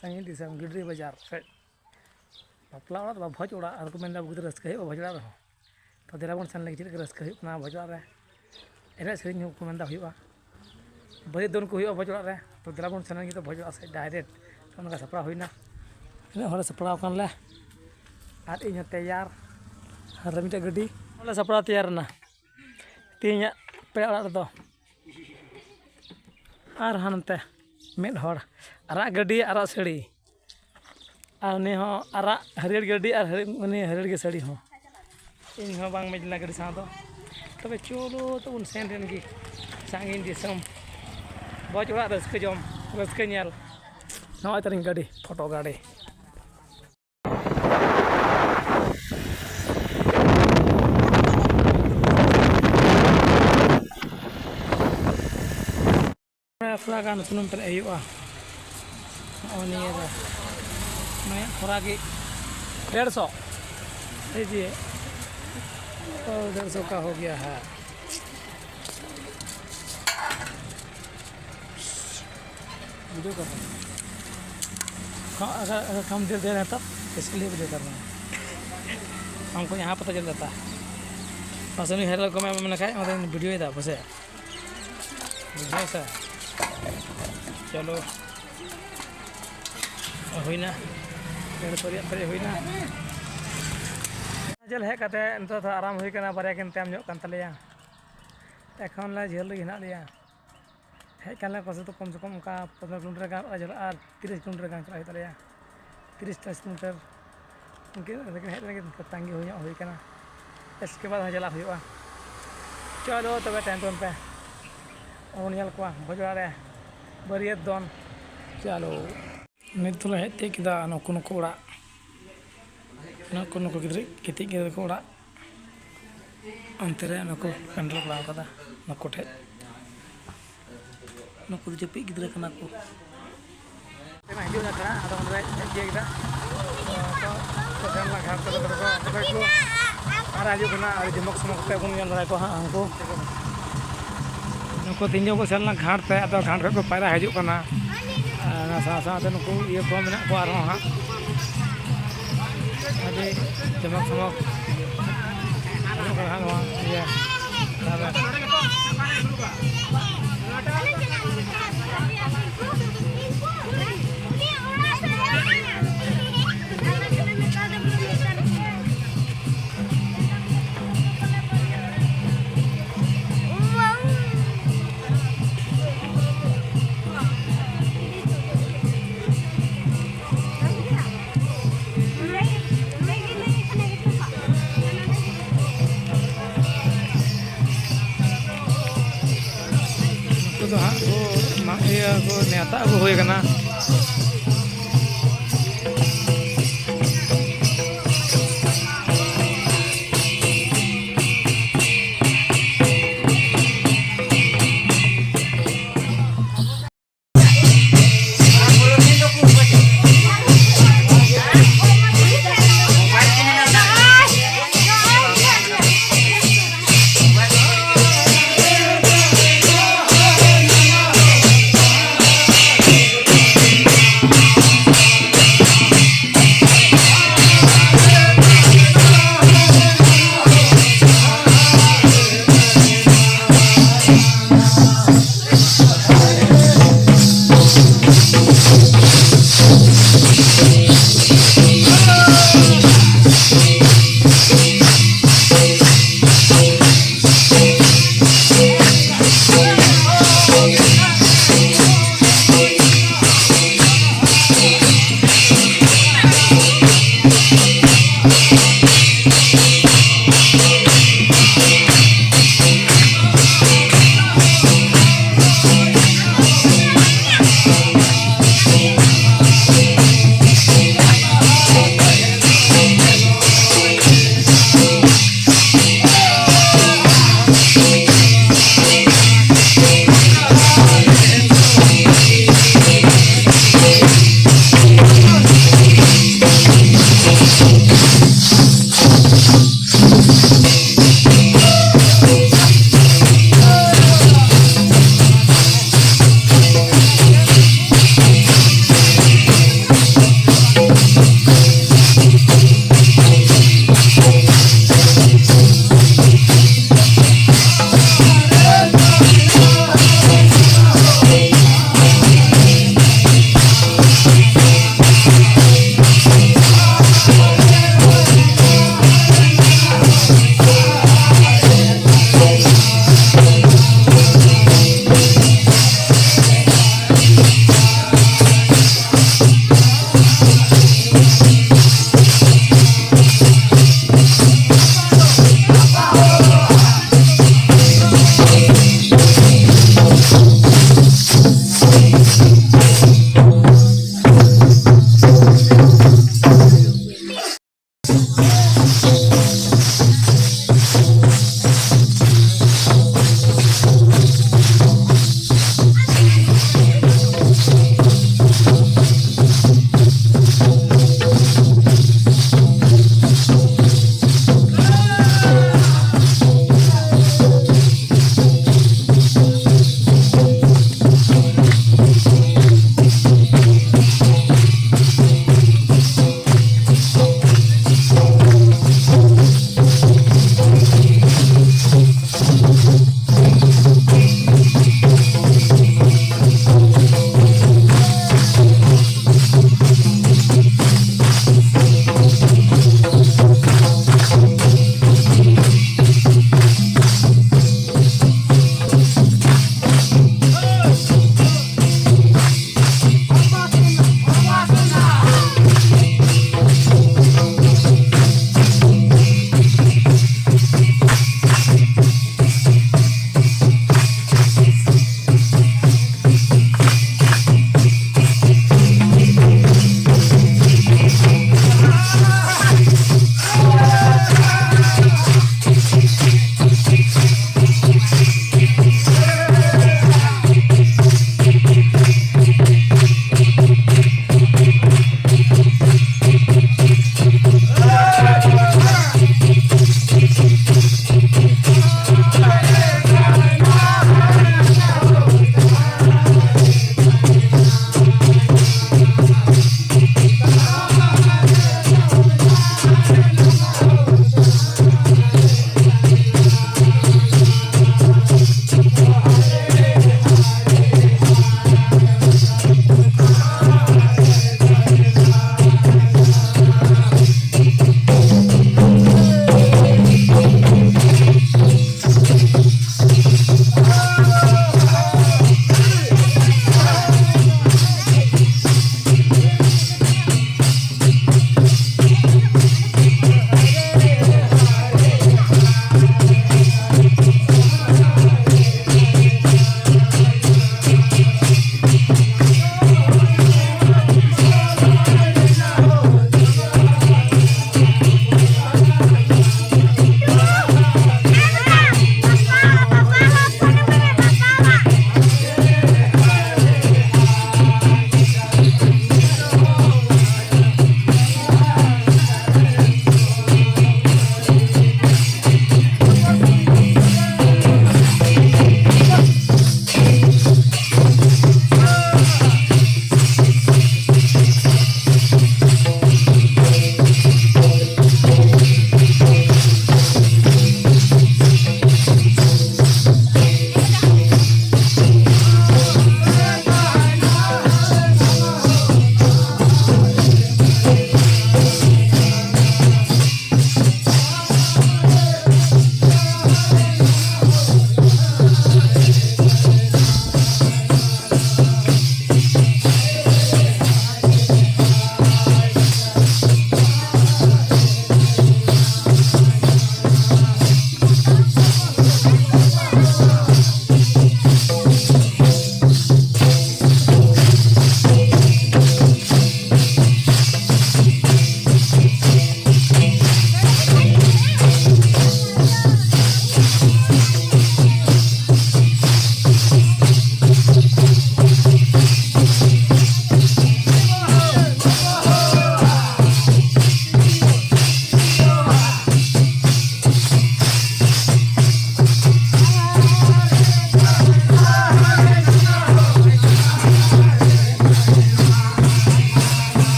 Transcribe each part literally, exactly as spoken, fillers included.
ᱥᱟᱺᱜᱤᱧ ᱫᱤᱥᱚᱢ ᱜᱤᱰᱨᱤ ᱵᱟᱡᱟᱨ ᱥᱮᱫ ᱵᱟᱯᱞᱟ ᱚᱲᱟᱜ ᱫᱚ ᱵᱟᱝ, ᱵᱷᱚᱡᱽ ᱚᱲᱟᱜ, ᱟᱨ ᱠᱚ ᱢᱮᱱᱫᱟ ᱟᱵᱚ ᱜᱤᱫᱽᱨᱟᱹ ᱨᱟᱹᱥᱠᱟᱹ ᱦᱩᱭᱩᱜᱼᱟ ᱵᱷᱚᱡᱽ ᱚᱲᱟᱜ ᱨᱮᱦᱚᱸ᱾ ᱛᱚ ᱫᱮᱞᱟ ᱵᱚᱱ ᱥᱮᱱ ᱞᱮᱱ ᱜᱮ, ᱪᱮᱫ ᱞᱮᱠᱟ ᱨᱟᱹᱥᱠᱟᱹ ᱦᱩᱭᱩᱜ ᱠᱟᱱᱟ ᱵᱷᱚᱡᱽ ᱚᱲᱟᱜ ᱨᱮ, ᱮᱱᱮᱡ ᱥᱮᱨᱮᱧ ᱦᱚᱸ ᱠᱚ ᱢᱮᱱᱫᱟ ᱦᱩᱭᱩᱜᱼᱟ, ᱵᱟᱹᱨᱭᱟᱹᱛ ᱫᱚᱱ ᱠᱚ ᱦᱩᱭᱩᱜᱼᱟ ᱵᱷᱚᱡᱽ ᱚᱲᱟᱜ ᱨᱮ᱾ ᱛᱚ ᱫᱮᱞᱟ ᱵᱚᱱ ᱥᱮᱱ ᱞᱮᱱ ᱜᱮ ᱛᱚ ᱵᱷᱚᱡᱽ ᱚᱲᱟᱜ ᱥᱮᱫ ᱰᱟᱭᱨᱮᱠᱴ᱾ ᱚᱱᱠᱟ ᱥᱟᱯᱲᱟᱣ ᱦᱩᱭᱱᱟ, ᱛᱤᱱᱟᱹᱜ ᱦᱚᱲ ᱞᱮ ᱥᱟᱯᱲᱟᱣ ᱟᱠᱟᱱ ᱞᱮ, ᱟᱨ ᱤᱧ ᱦᱚᱸ ᱛᱮᱭᱟᱨ, ᱟᱨ ᱢᱤᱫᱴᱮᱡ ᱜᱟᱹᱰᱤ ᱞᱮ ᱥᱟᱯᱲᱟᱣ ᱛᱮᱭᱟᱨ ᱮᱱᱟ ᱛᱮᱦᱮᱧᱟᱜ ᱯᱮᱲᱟ ᱚᱲᱟᱜ ᱨᱮᱫᱚ᱾ ᱟᱨ ᱦᱟᱱᱛᱮ ᱢᱤᱫ ᱦᱚᱲ ᱟᱨᱟᱜ ᱜᱟᱹᱰᱤ, ᱟᱨᱟᱜ ᱥᱟᱹᱲᱤ, ᱟᱨ ᱩᱱᱤ ᱦᱚᱸ ᱟᱨᱟᱜ ᱦᱟᱹᱨᱭᱟᱹᱲ ᱜᱟᱹᱰᱤ ᱟᱨ ᱦᱟᱹᱨᱭᱟᱹᱲ, ᱩᱱᱤ ᱦᱟᱹᱨᱭᱟᱹᱲ ᱜᱮ ᱥᱟᱹᱲᱤ ᱦᱚᱸ᱾ ᱤᱧ ᱦᱚᱸ ᱵᱟᱝ ᱢᱮᱡᱽᱞᱟ ᱜᱟᱹᱰᱤ ᱥᱟᱶ ᱫᱚ᱾ ᱛᱚᱵᱮ ᱪᱚᱞᱚ ᱛᱚᱵᱚᱱ ᱥᱮᱱ ᱞᱮᱱ ᱜᱮ, ᱥᱟᱺᱜᱤᱧ ᱫᱤᱥᱚᱢ ᱵᱷᱚᱡᱽ ᱚᱲᱟᱜ ᱨᱟᱹᱥᱠᱟᱹ ᱡᱚᱢ, ᱨᱟᱹᱥᱠᱟᱹ ᱧᱮᱞ᱾ ᱱᱚᱜᱼᱚᱭ ᱛᱟᱹᱞᱤᱧ ᱜᱟᱹᱰᱤ, ᱯᱷᱳᱴᱳ ᱜᱟᱹᱰᱤ᱾ ᱛᱷᱚᱲᱟ ᱜᱟᱱ ᱥᱩᱱᱩᱢ ᱯᱮᱨᱮᱡ ᱦᱩᱭᱩᱜᱼᱟ᱾ ᱱᱚᱜᱼᱚ ᱱᱤᱭᱟᱹ ᱫᱚ ᱱᱚᱣᱟ ᱛᱷᱚᱲᱟ ᱜᱮ ᱰᱮᱲ ᱥᱚ, ᱮᱭ ᱡᱮ, ᱚ, ᱰᱮᱲ ᱥᱚ ᱠᱟ ᱦᱳ ᱜᱮᱭᱟ ᱦᱟᱭ᱾ वीडियो कर रहा हूँ। हाँ, अगर, अगर कम दे दे रहे हैं तब इसके लिए वीडियो कर रहा हूँ। हमको यहाँ पता चल जाता है। ᱯᱟᱥᱮ ᱩᱱᱤ ᱦᱮᱨᱮᱞ ᱠᱚ ᱢᱮ ᱢᱮᱱ ᱠᱷᱟᱡ ᱚᱱᱟ ᱫᱚᱧ ᱵᱷᱤᱰᱤᱭᱳᱭᱮᱫᱟ ᱯᱟᱥᱮ᱾ ᱵᱩᱡᱷᱟᱹᱣ ᱥᱮ? ᱪᱚᱞᱚ᱾ ᱦᱩᱭᱱᱟ᱾ ᱰᱮᱲ ᱥᱚ ᱨᱮᱭᱟᱜ ᱯᱮᱨᱮᱡ ᱦᱩᱭᱱᱟ᱾ ᱡᱮᱞ ᱦᱮᱡ ᱠᱟᱛᱮ ᱱᱤᱛᱚᱜ ᱫᱚ ᱟᱨᱟᱢ ᱦᱩᱭ ᱠᱟᱱᱟ, ᱵᱟᱨᱭᱟ ᱠᱤᱱ ᱛᱟᱭᱚᱢ ᱧᱚᱜ ᱠᱟᱱ ᱛᱟᱞᱮᱭᱟ᱾ ᱮᱠᱷᱚᱱ ᱞᱮ ᱡᱷᱟᱹᱞ ᱨᱮᱜᱮ ᱦᱮᱱᱟᱜ ᱞᱮᱭᱟ᱾ ᱦᱮᱡ ᱠᱟᱱ ᱞᱮ ᱠᱚᱥᱮ ᱫᱚ ᱠᱚᱢ ᱥᱮ ᱠᱚᱢ ᱚᱱᱠᱟ ᱯᱚᱱᱫᱽᱨᱚ ᱠᱤᱞᱳᱢᱤᱴᱟᱨ ᱜᱟᱱ ᱚᱲᱟᱜ ᱡᱷᱟᱹᱞᱟᱜᱼᱟ, ᱟᱨ ᱛᱤᱨᱤᱥ ᱠᱤᱞᱳᱢᱤᱴᱟᱨ ᱜᱟᱱ ᱪᱟᱞᱟᱜ ᱦᱩᱭᱩᱜ ᱛᱟᱞᱮᱭᱟ᱾ ᱛᱤᱨᱤᱥ ᱪᱟᱞᱤᱥ ᱠᱤᱞᱳᱢᱤᱴᱟᱨ᱾ ᱩᱱᱠᱤᱱ ᱩᱱᱠᱤᱱ ᱦᱮᱡ ᱞᱮᱱ ᱜᱮ ᱛᱟᱺᱜᱤ ᱦᱩᱭ ᱧᱚᱜ ᱦᱩᱭ ᱠᱟᱱᱟ᱾ ᱮᱥᱠᱮ ᱵᱟᱫᱽ ᱦᱚᱸ ᱪᱟᱞᱟᱜ ᱦᱩᱭᱩᱜᱼᱟ᱾ ᱪᱚᱞᱚ ᱛᱚᱵᱮ ᱛᱟᱭᱚᱢ ᱛᱟᱭᱚᱢ ᱛᱮ ᱵᱚᱱ ᱧᱮᱞ ᱠᱚᱣᱟ ᱵᱷᱚᱡᱽ ᱚᱲᱟᱜ ᱨᱮ ᱵᱟᱹᱨᱭᱟᱹᱛ ᱫᱚᱱ᱾ ᱪᱚᱞᱚ᱾ ᱱᱤᱛ ᱫᱚᱞᱮ ᱦᱮᱡ ᱛᱤᱭᱳᱜ ᱠᱮᱫᱟ ᱱᱩᱠᱩ, ᱱᱩᱠᱩ ᱚᱲᱟᱜ᱾ ᱱᱩᱠᱩ, ᱱᱩᱠᱩ ᱜᱤᱫᱽᱨᱟᱹ, ᱠᱟᱹᱴᱤᱡ ᱜᱤᱫᱽᱨᱟᱹ ᱠᱚ ᱚᱲᱟᱜ᱾ ᱚᱱᱛᱮ ᱨᱮ ᱱᱩᱠᱩ ᱯᱮᱱᱰᱮᱞ ᱠᱚ ᱞᱟᱜᱟᱣ ᱠᱟᱫᱟ, ᱱᱩᱠᱩ ᱴᱷᱮᱡ᱾ ᱱᱩᱠᱩ ᱫᱚ ᱡᱟᱹᱯᱤᱫ ᱜᱤᱫᱽᱨᱟᱹ ᱠᱟᱱᱟ ᱠᱚ᱾ ᱦᱤᱡᱩᱜ ᱠᱟᱱᱟ ᱛᱷᱚᱲᱟ, ᱟᱫᱚ ᱚᱸᱰᱮ ᱦᱮᱡ ᱤᱭᱟᱹ ᱠᱮᱫᱟ᱾ ᱛᱚ, ᱛᱚ, ᱥᱮᱱ ᱞᱮᱱᱟ ᱜᱷᱟᱴ ᱛᱮ, ᱛᱚ, ᱛᱚ, ᱟᱨ ᱦᱤᱡᱩᱜ ᱠᱟᱱᱟ, ᱟᱹᱰᱤ ᱡᱚᱢᱚᱠ ᱥᱚᱢᱚᱠ ᱠᱟᱛᱮ ᱵᱚᱱ ᱧᱮᱞ ᱫᱟᱲᱮ ᱠᱚᱣᱟ ᱦᱟᱸᱜ ᱩᱱᱠᱩ᱾ ᱱᱩᱠᱩ ᱛᱤᱦᱤᱧ ᱫᱚ ᱠᱚ ᱥᱮᱱ ᱞᱮᱱᱟ ᱜᱷᱟᱴ ᱛᱮ, ᱟᱫᱚ ᱜᱷᱟᱴ ᱠᱷᱚᱡ ᱠᱚ ᱯᱟᱭᱨᱟ ᱦᱤᱡᱩᱜ ᱠᱟᱱᱟ᱾ ᱚᱱᱟ ᱥᱟᱶ ᱥᱟᱶᱛᱮ ᱱᱩᱠᱩ ᱤᱭᱟᱹ ᱠᱚ ᱢᱮᱱᱟᱜ ᱠᱚᱣᱟ ᱟᱨᱦᱚᱸ ᱦᱟᱸᱜ, ᱟᱹᱰᱤ ᱡᱚᱢᱚᱠ ᱥᱚᱢᱚᱠ ᱦᱩᱭᱩᱜ ᱠᱟᱱᱟ ᱦᱟᱸᱜ ᱱᱚᱣᱟ ᱤᱭᱟᱹ᱾ ᱩᱱᱠᱩ ᱫᱚ ᱦᱟᱸᱜ ᱠᱚ ᱢᱟᱜ ᱤᱭᱟᱹ ᱠᱚ ᱱᱮᱣᱛᱟ ᱟᱹᱜᱩ ᱦᱩᱭ ᱟᱠᱟᱱᱟ᱾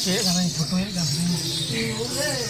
ᱦᱮᱡ ᱠᱟᱱᱟᱧ, ᱯᱷᱳᱴᱳᱭᱮᱫ ᱠᱟᱱ ᱛᱟᱦᱮᱸᱧ᱾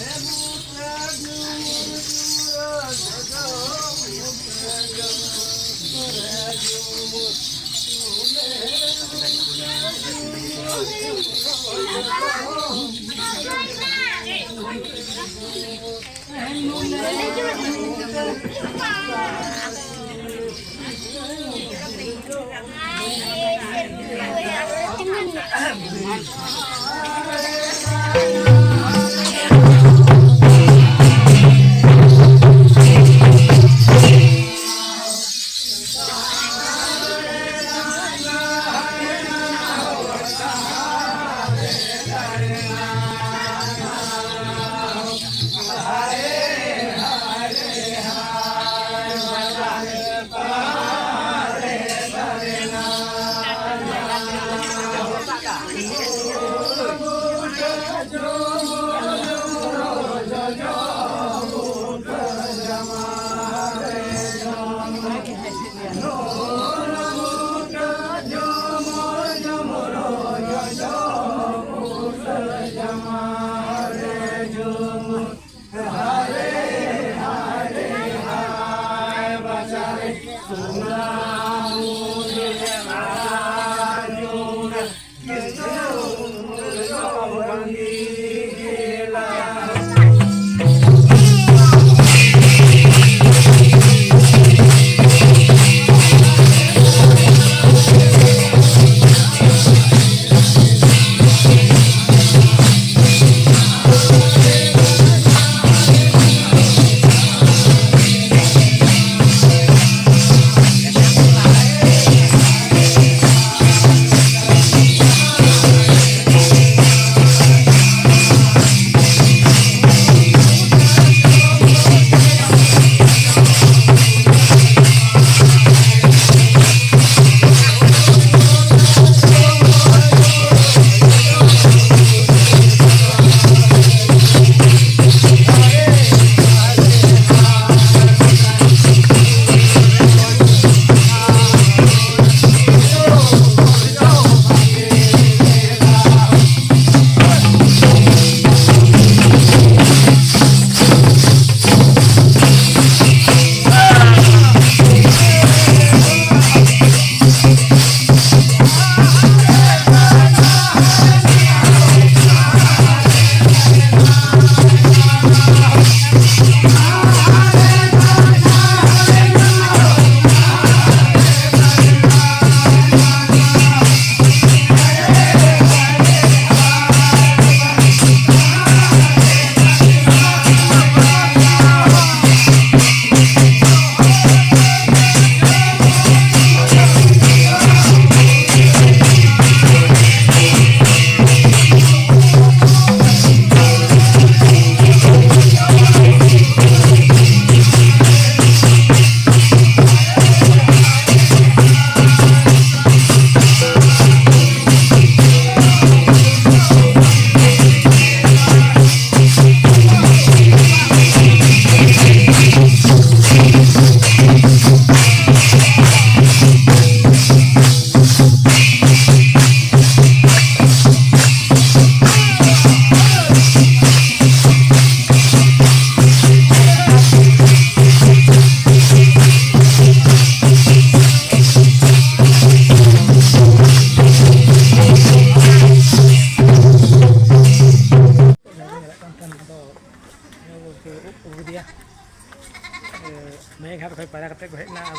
ᱦᱳᱭ, ᱯᱟᱭᱨᱟ ᱠᱟᱛᱮ ᱠᱚ ᱦᱮᱡ ᱮᱱᱟ ᱟᱨ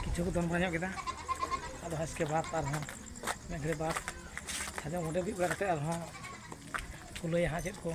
ᱠᱤᱪᱷᱩ ᱠᱚ ᱫᱚᱱ ᱵᱟᱲᱟ ᱧᱚᱜ ᱠᱮᱫᱟ᱾ ᱟᱫᱚ ᱦᱟᱸᱥᱠᱮ ᱵᱟᱫ ᱟᱨᱦᱚᱸ ᱢᱤᱫ ᱜᱷᱟᱹᱲᱤ ᱵᱟᱫ ᱥᱟᱡᱟᱣ ᱚᱸᱰᱮ ᱵᱤᱫ ᱵᱟᱲᱟ ᱠᱟᱛᱮ ᱟᱨᱦᱚᱸ ᱠᱚ ᱞᱟᱹᱭᱟ ᱦᱟᱸᱜ ᱪᱮᱫ ᱠᱚ